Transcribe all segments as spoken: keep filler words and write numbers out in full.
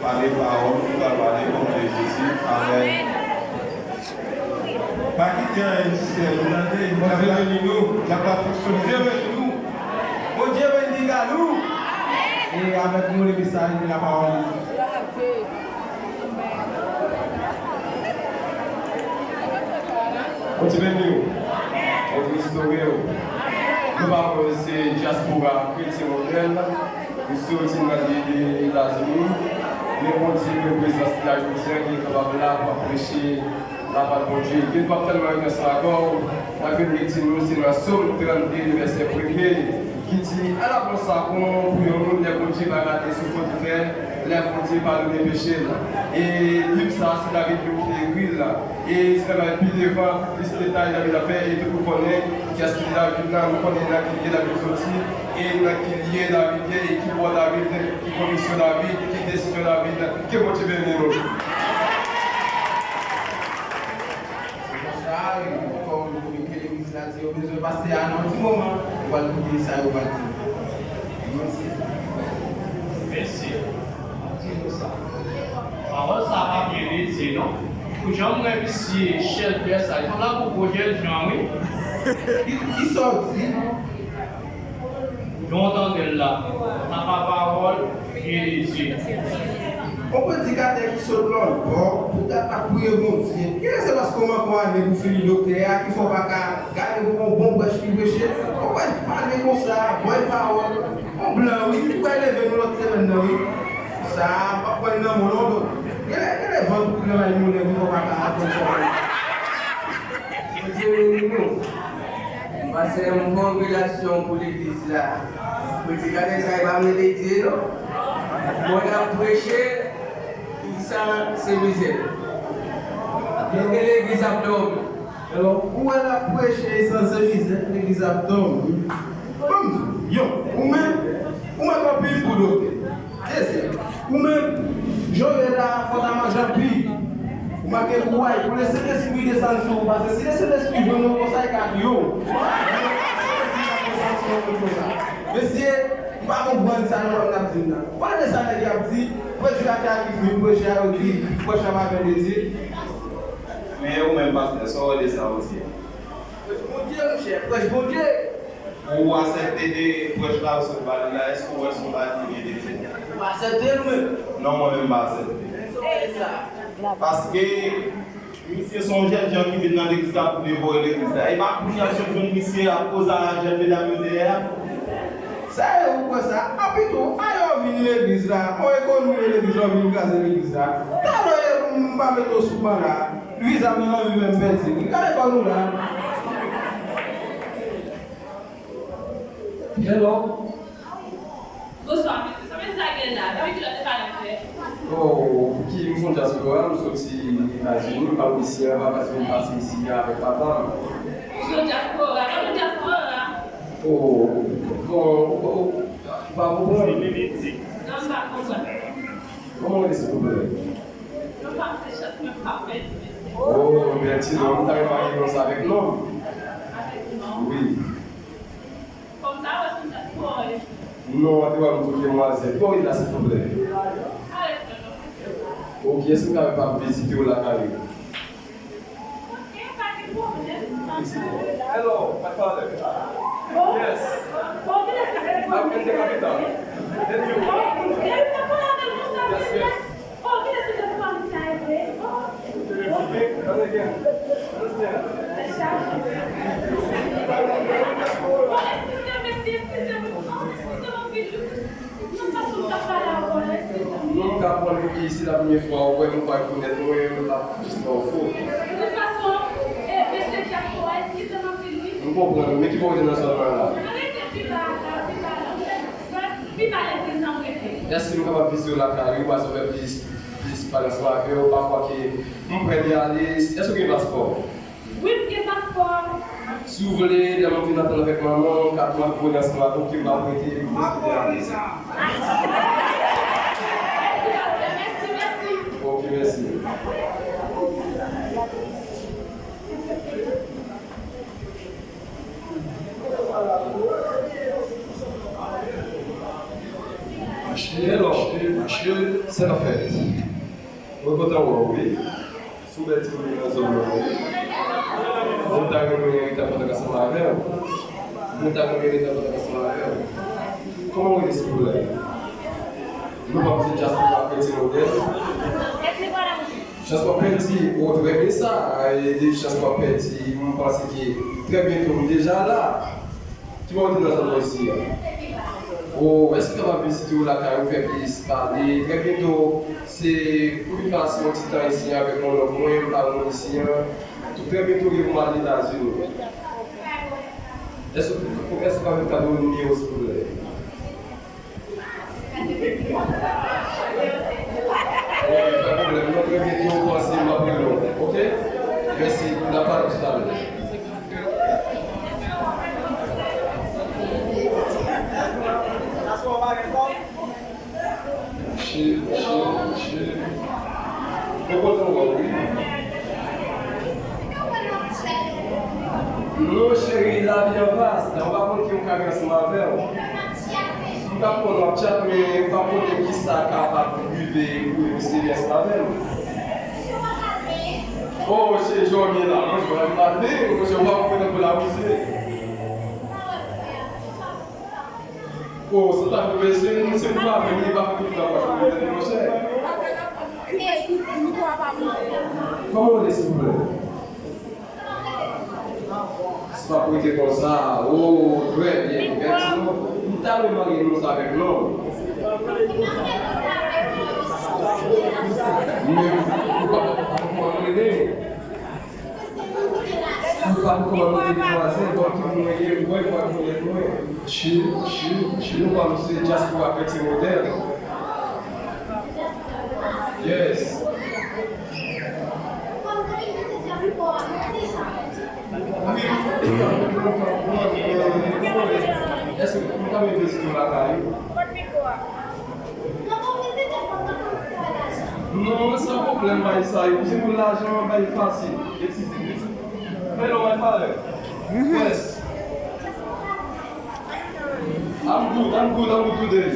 Pale pawòl, nou pral pale o non de Jezi. Amèn. Pa kite anyen distre nou, tande. Bondye beni nou. Dyab la fonksyone. Bondye beni nou. Bondye beni Ganou. E avèk nou, le mesaj de la pawòl de Dye. Bondye beni w. Bondye restore w. Nou pa wè se dyaspora kretyen modèl. Nou soti nan peyi Etazini. Men Bondye gen prezans li la jodi a, ki kapab la pou ap preche lapawòl Bondye. Gen pap tèlman gen sa ankò, n ap vin lekti nou, se nan Sòm trannde, vèsè premye, ki di, ala bon sa bon pou yon moun lè Bondye pa gade sou fot li fè, lè Bondye padone peche l. E liv sa a, se David menm ki ekri l. E se travay pi devan, plis detay David ap fè, e tout moun konnen kiyès ki David la, nou konnen nan ki lye David soti, e nan ki lye David ye, e ki bò David, ki kondisyon David, ki desizyon David, ke Bondye beni nou. Se konsa, e, kòm komite legliz la di yo bezwen pastè a nan yon ti moman, yo pral koute sa yo pral di. Mèsi. Mèsi. Pawòl sa a pa byen rete, non. Pou jan m wè misye chèlbè sa, li sanble ak yon gwo jènjan, wi. Ki, ki sa w di? Jan w tande l la, sa pa pawòl byen rete. Yon predikatè ki sot lòtbò, pou dat ap priye Bondye. Kilè se paske w manke yon ane pou fini doktè a ki fè w pa ka gade pou yon bon prèch li preche? Ou pa pale konsa, bòy pawòl. Yon blan, wi, li pral leve nou lòt semèn nan, wi. Sa, m p ap pran l nan men w non, donk. Genlè, genlè vant ou pran bay nou lè nou pa ka atann sa. Bondye beni nou. Pastè, m fè yon relasyon pou legliz la. Predikatè sa, e pa m rele Dye, non. Mwen ap preche, sa se mizè. Gen legliz ap dòmi. Alò, ou wè l ap preche, sa se mizè, legliz ap dòmi. Ban m di w, yon, ou menm, ou manke anpil kou doktè. Dezyèm, ou menm, jan w ye la, fò w ta manje anpil. Ou manke kouray, pou Lesentespri desann sou ou, paske si Lesentespri jwenn yon konsa, li ka touye w. Mesye, m pa konprann sa nou menm n ap di m nan. Ou pa tande sa nèg yo ap di, predikatè a ki vin preche a, yo di, prèch la pa byen rete. Men ou menm, pastè, sa w wè de sa w di a? Prèch Bondye, monchè, prèch Bondye. Ou aksepte de prèch la ou sot pale la, èske ou wè se yon bagay ki byen rete? Ou aksepte l ou menm? Non, mwen menm m pa aksepte. Sa w wè de sa? Paske misye se yon jènjan ki vin nan legliz la pou devore legliz la. E pa kounye a m sot jwenn misye ap koze a jèn medam yo dèyè a. Sa e ou kwè sa? Apitou, a yo vin legliz la, on ekonomi legliz la, vin kraze legliz la. Talè m pa mete w sou ban la. Viza m nan men m pèdi. Gade kò nou la. Hello. Bonswa, mesye. Sa vle di sa gen la. Depi kilè w te pale anglè? Oh, ki m se yon dyaspora, m soti Etazini, m pa Ayisyen, m pa vin pase isi a avèk papa m. Ou se yon dyaspora, pa yon dyaspora. Oh, bon, ou, ou, ou pa konprann? Non, m pa konprann. Kòman w rele, silvouplè? Non, pa se chans mwen pa pèdi, mesye. Oh, Bertino, m ta renmen pale konsa avèk nonm. Avèk nonm? Wi. Kòm sa, w ap sou tèt pou w, wi. Non, an te wè m tou demwazèl. Kòman w rele la, silvouplè? Alèksandra. Ok, èske m kapab vizite w lakay ou? Ok, pa gen pwoblèm. Hello, my father. Yes. I'm in the capital. Then you. Yes, yes. Oh, kilès ki te pran misye a ede? Oh. Repeat that again. Understand? Bon, eskize m, mesye, eskize m. Oh, eskize m anpil, wi. Non, paske m t ap pale avè w, eskize m. Non, m ka pran pou ki se la premye fwa ou wè m, ou pa rekonèt mwen, m pa jis ba w fo. De tout fason, e, mesye dyaspora, eskize m anpil, wi. M konprann, men ki bò w te nan zòn nan la? Mwen rete pi ba la, pi ba la. Pi ba legliz la m rete. Èske m kapab vizite w lakay ou, paske w fè plis Plis pale ansanm avè w, pafwa ke m prè de ale. Èske w gen paspò? Wi, m gen paspò. Si w vle, lè m ap vin antann avèk manman w, m ka tou voye ansanm avè w, ke m pa prete, pou m vizite ale. Mèsi, pastè, mèsi, mèsi. Ok, mèsi. Mache, mache, Mesye, sa k ap fèt? Mwen kontan wè w, wi. Sou bèl ti moun nan zòn nan, wi. Mwen ta renmen, mwen ta kontan ansanm avè w. Mwen ta renmen, mwen ta kontan ansanm avè w. Kòman w rele, silvouplè? Nou pa bezwen dyaspora kretyen modèl. Dyaspora pèdi, o, trè byen sa. E, dyaspora pèdi, mwen panse ke trè byento, m deja la. Ki bò w te nan zòn nan isi a? O, èske m kapab vizite w lakay ou, fè plis pale? Trè byento, se pou vin pase yon ti tan isi avèk yon lòt mwen, m pa konn isi an. Trè byento, gen pou m al Etazini. Èske, èske w kapab kado nimewo, silvouplè? Wi, pa pwoblèm. Mwen trè byento, m panse m ap rele w. Oke? Mèsi. N ap pale toutalè. Chill, chill, chill. Mwen kontan wè w, wi. Non, cheri, lavi an vas. Ou pa konn ki m ka gen ansanm avè w. M t ap konn w ap tchat, men m pa konnen kisa kapab rive pou misye gen ansanm avè m. O, se jòm ye la, mwen jwenn maten, mwen se w ap mwen nan pou la misye. O, se ta pou mesye, misye m pa vini, pa pou nan pa pou monchè. Kòman w ye, silvouplè? Se pa pou rete konsa. O, trè byen, efektivman. M ta renmen marye nou sa avèk non. Men, ou pa, ou pa konprann rele. Ou pa konprann rele demwazèl, bon, ki mwen ye, mwen, mwen, mwen, mwen. Chill, chill, chill. Nou pa misye dyaspora kretyen modèl. Yes. Wi, èske m ka vin vizite w lakay ou? Non, san pwoblèm, bay sa yo. Se pou lajan, bay fasil. Hello, my father. Yes. I'm good, I'm good, I'm good today.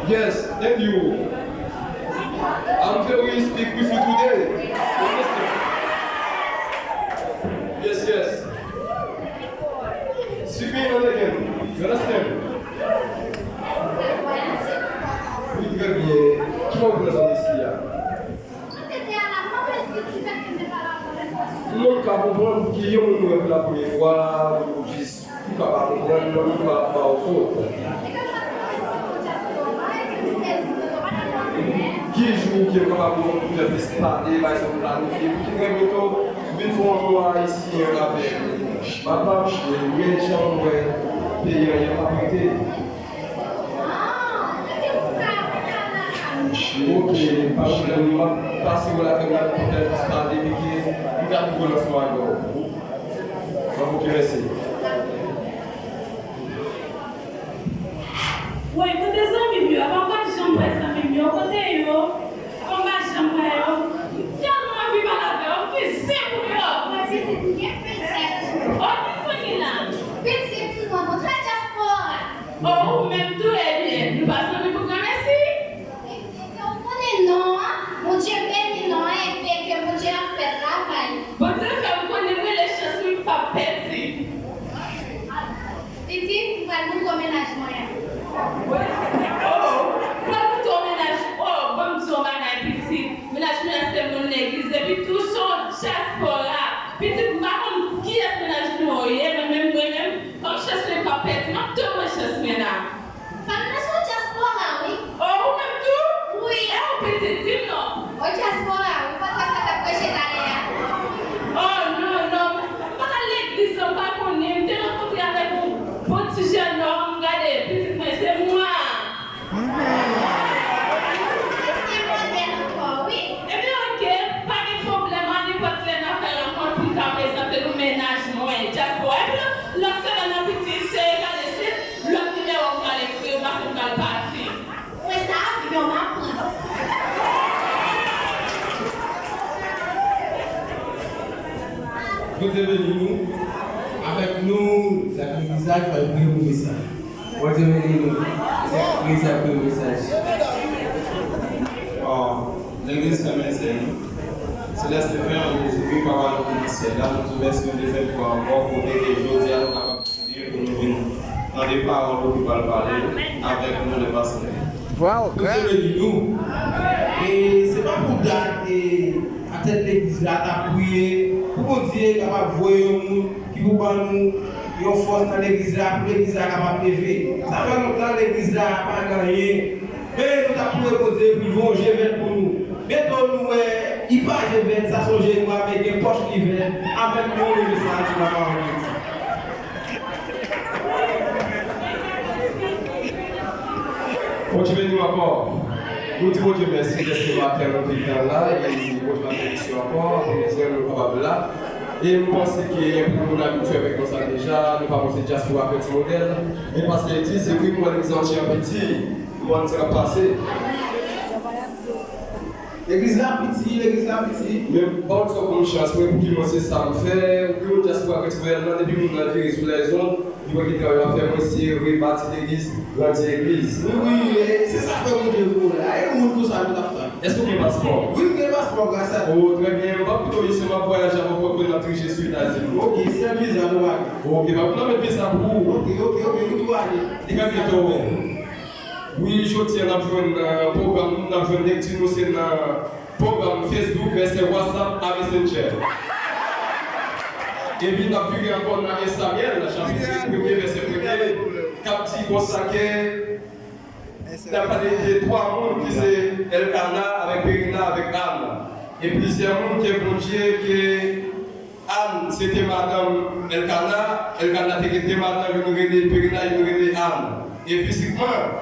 Yes, and you? I'm very speak with you today. Yes, yes. Speak me another again. You understand? Wi, trè byen. Ki mwen vle zòn isi a? Non, m ka konprann pou ki yon moun mwen pou la premye fwa, ou jis ou ka pa konprann, non, m pa ba w fot. Ki jou ke m kapab pou fè plis pale, bay sa m planifye, pou ki trè byento, vin fè yon mwa isi avèk papa m, men jan m wè peyi an ye, m ap rete. Ok, pa pwoblèm, m ap pase w lakay mwen pou fè plis pale, epi ke m ka twouve w nan swa yo. Ok, mèsi. Woy, kote zanmi m yo? Apa m pa janm wè zanmi m yo? Kote yo? Apa m pa janm wè yo? M tèlman anvi pale avè yo, m gen zen pou yo. Mwen pitit, m gen pitit. O, ki zanmi la? Pitit mwen, mwen trè dyaspora. O, ou menm tou, ebyen, nou pa zanmi pou granmèsi? Ebyen, ou konnen non an, Bondye beni non an, ebyen ke Bondye ap fè travay. Bondye fè m konnen m rele chans mwen, m p ap pèdi. Pitit, m pral montre w mennaj mwen an. O, pral montre w mennaj, o, ban m di w yon bagay, pitit. Mennaj mwen an se moun legliz, epi tou se yon dyaspora. Pitit, m pa konn kiyès mennaj nou an ye, men menm mwen menm, ban m chans mwen pa pèdi, m ap tou pran chans mwen la. Vanessa dyaspora, wi. O, ou menm tou? Wi. E ou pitit, di m non. O dyaspora, wi, pa ta sa k ap preche talè a. O, non, non. M pa t al legliz, non, m pa konnen. M te rankontre avèk yon bon ti jennonm, gade, pitit mwen, se mwen. Se modèl ankò, wi. Ebyen, oke, pa gen pwoblèm, an nenpòt lè n a fè rankont pou m ka prezante nou mennaj mwen, dyaspora. Epi lòt, lòt semèn nan, pitit, se gade, se lòt nimewo m pral ekri, paske m pral pati. Mwen sa avion m ap pran. Bondye beni nou. Avèk nou, Zak Levizak pral priye pou mesaj. Bondye beni nou. Se Kris ap pran mesaj. Bon, legliz fè mèsi. Se lè Senyè Jezikri, Papa nou ki nan syèl la, nou di w mèsi yon dezyèm fwa ankò, kote ke jodi a nou kapab kontinye pou nou vin tande pawòl ou ki pral pale avèk nou, le pastè. Bondye beni nou. E se pa pou dat e atèt legliz la t ap priye pou Bondye kapab voye yon moun ki pou ban nou yon fòs nan legliz la, pou legliz la kapab leve. Sa fè lontan legliz la pa gen anyen. Men nou t ap priye Bondye pou l voye yon je vèt pou nou. Bento nou wè, li pa je vèt, sa se yon je nwa, men gen pòch li vèt. Avèk nou, nou leve sa, nou va pa anyen. Bondye beni w ankò. Nou di Bondye mèsi dèske maten nou te gen la, e Bondye pa benediksyon ankò, pou nou di nou kapab la. E m panse ke gen anpil moun abitye avèk nou sa deja, nou pa panse dyaspora fè ti modèl. Men pastè di, se wi, mwen legliz antye an piti, m konn sa k ap pase. Legliz la piti, legliz la piti. Men pa wè sa kòm chans mwen, pou ki mwen se sa m fè, pou ki moun dyaspora fè ti modèl nan, depi moun nan vire sou lèzonn, li wè ki travay w ap fè, mwen se rebati legliz, grandi legliz. Wi, wi, e se sa k fè Bondye voye w la. E yon moun konsa nou t ap tann. Èske w gen paspò? Wi, m gen paspò, gras a Dye. O, trè byen. M p ap kite w isi, m ap vwayaje avè w, pou mwen ap dirije sou Etazini. Oke, sèl viza nou pa gen. Oke, m ap nan men viza pou ou. Oke, oke, oke, nou tou ale. Li ka gen tou. Wi, jodi a n ap jwenn, eh, pwogram, n ap jwenn lekti nou se nan pwogram Facebook, vèsè WhatsApp a Messenger. Epi n ap vire ankò nan Samyèl, chapit premye, vèsè premye, k ap di konsa ke n ap pale de twa moun ki se Èlkana avèk Perina avèk Ann. E plizyè moun ke Bondye ke Ann se te madanm Èlkana, Èlkana te gen de madanm, youn rele Perina, youn rele Ann. E fizikman,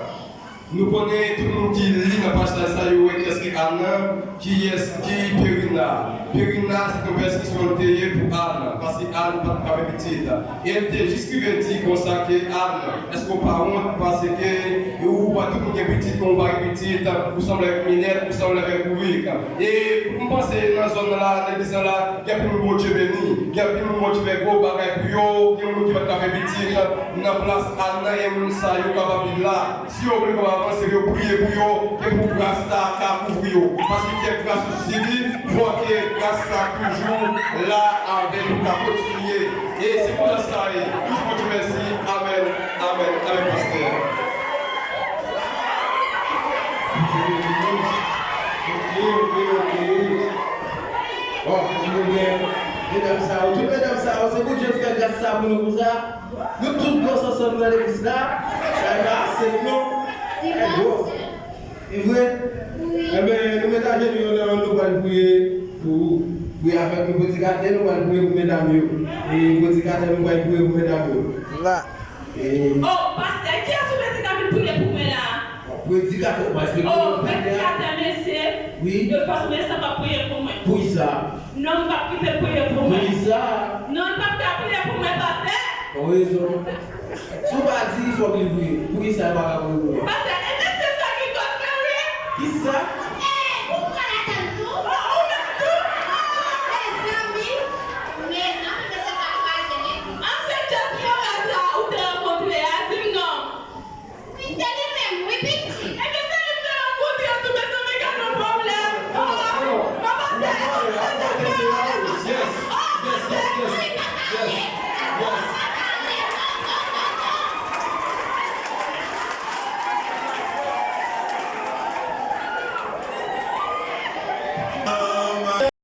nou konnen tout moun ki li nan pasaj sa yo wè kiyès ki Ann nan, kiyès ki Perina. Perina se yon pèsekisyon te ye pou Ann, paske Ann pa t ka fè pitit. E l te jis rive di konsa ke Ann, èske w pa wont paske ou wè tout moun gen pitit, men ou pa gen pitit, ou sanble avèk Minèt, ou sanble avèk Lourik. E m panse nan zòn nan la, legliz nan la, gen anpil moun Bondye beni, gen anpil moun Bondye fè gwo bagay pou yo, gen moun ki pa t ka fè pitit nan plas Ann nan, e moun sa yo kapab la. Si yo vle kapab avanse, yo priye pou yo, e pou gras sa ka kouvri yo. Paske kèk gras ou sibi, fò ke gras sa toujou la avèk ou, ka kontinye. E se konsa sa ye. Nou di Bondye mèsi. Amèn. Amèn. Amèn, pastè. Ok, ok, ok. Bon, nou gen medam sa yo. Tout medam sa yo, se Bondye ki fè gras sa pou nou konsa. Nou tout gwòs ansanm nan legliz la. Sa e pa ase, non? E gwòs. E vre? Ebyen, nou met ajenou yo nan, nou pral priye pou, priye avèk nou predikatè, nou pral priye pou medam yo. E predikatè, nou pral priye pou medam yo. La. E Oh, pastè, kiyès ou mete k ap vin priye pou mwen la? Predikatè, ou pa respekte Oh, predikatè, mesye. Wi. De tout fason, mesye sa p ap priye pou mwen. Poukisa? Non, m p ap kite l priye pou mwen. Poukisa? Non, l p ap ka priye pou mwen, pastè. Ou rezon. Si w pa di, fòk li priye. Poukisa l pa ka priye pou mwen? Pastè,